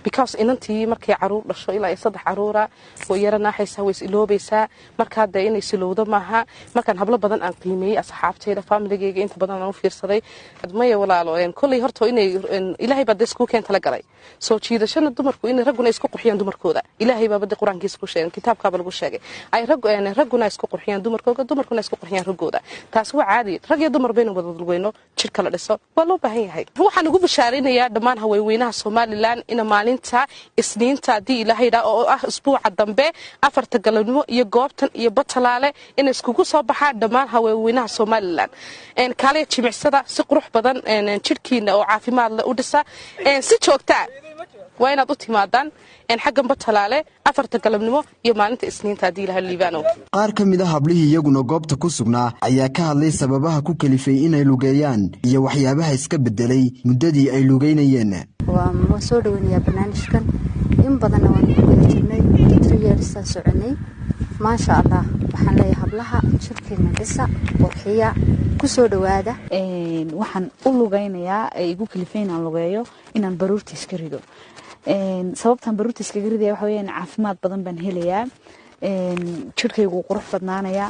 Because inantii markay caruur dhasho, ilaa iyo saddex caruura, way yara naaxaysaa, way is iloobaysaa. Markaa dee inay silowdo maaha. Markaan hablo badan aan qiimeeyey, asxaabtayda, familigayga inta badan aan u fiirsaday, maya walaalo, kolley horta inay Ilaahay baa dee iskuu keen tala galay soo jiidashana dumarku, inay ragguna isku qurxiyaan dumarkooda. Ilaahay baaba dee Qur-aankiisa ku sheegay, kitaabkaaba lagu sheegay, ay ragguna isku qurxiyaan dumarkooga, dumarkuna isku qurxiyaan raggooda. Taas waa caadi. Rag iyo dumar baynu wada lugeyno, jidhka la dhiso waa loo baahan yahay. Waxaan ugu bashaarinayaa dhammaan haweenweynaha Somaliland ina maalinta Isniinta, haddii Ilaahay dhaa, oo ah isbuuca dambe, 4ta galabnimo iyo goobtan iyo Batalaale inay iskugu soo baxaan dhammaan haweenweynaha Somaliland. Kaalaya, jimicsada si qurux badan, jidhkiina oo caafimaad leh u dhisa. Si joogtaa waa inaad u timaadaan xaggan Batalaale 4ta galabnimo iyo maalinta Isniinta, haddii Ilaha liibaano. Qaar ka mid a hablihii iyaguna goobta ku sugnaa ayaa ka hadlay sababaha ku kalifay inay lugeeyaan iyo waxyaabaha iska beddelay muddadii ay lugeynayeen. Waan soo dhaweynayaa barnaamijkan. In badanna waan ku guda jirnay, muddo 3 years-aan soconay. Maasha Allah, waxaan leeyahay hablaha, jirkiina dhisa, qurxiya, kusoo dhawaada. Waxaan u lugeynayaa ee igu kalifay inaan lugeeyo inaan baruurta iska rido. Sababtaan baruurta iskaga ridaya waxa weeyaan caafimaad badan baan helayaa, jirkaygu qurux badnaanayaa,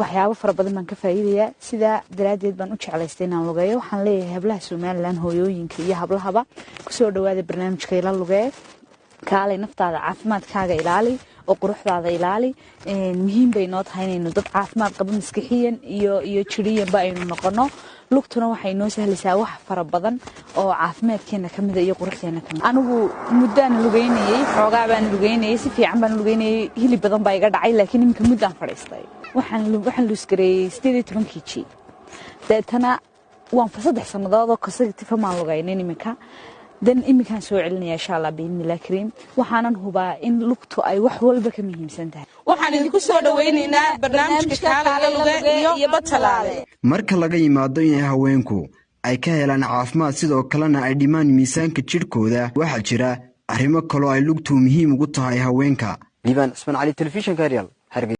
waxyaabo fara badan baan ka faa'iidayaa. Sidaa daraaddeed baan u jeclaystay inaan lugeeyo. Waxaan leeyahay hablaha Somaliland, hooyooyinka iyo hablahaba, kusoo dhawaada barnaamijka Ila Lugee. Kaalay, naftaada, caafimaadkaaga ilaali oo quruxdaada ilaali. Muhiim bay noo tahay inaynu dad caafimaad qaba maskixiyan iyo jiriyanba aynu noqono. Lugtuna waxay noo sahlaysaa wax fara badan oo caafimaadkeena kamida iyo quruxdeena kamid. Anigu muddaan lugeynayey, xoogaa baan lugeynayey, si fiican baan lugeynayey, hilib badan baa iga dhacay, laakiin iminka muddaan fadhiistay. Waxaan lose gareeyey 18 kg. Deetana waan 3 sannadood oo consecutive maan lugaynin. Iminka dan iminkaan soo celinaya, insha Allah, biidnillahi kariim. Waxaanan hubaa in lugtu ay wax walba ka muhiimsan tahay. Waxaan idinku soo dhawaynaynaa barnaamijka Kaalay Luge iyo Batalaale. Marka laga yimaado inay haweenku ay ka helaan caafimaad, sidoo kalena ay dhimaan miisaanka jidhkooda, waxaa jira arrimo kaloo ay lugtu muhiim ugu tahay haweenka. Liibaan Cismaan Cali, telefishinka Real, Hargeysa.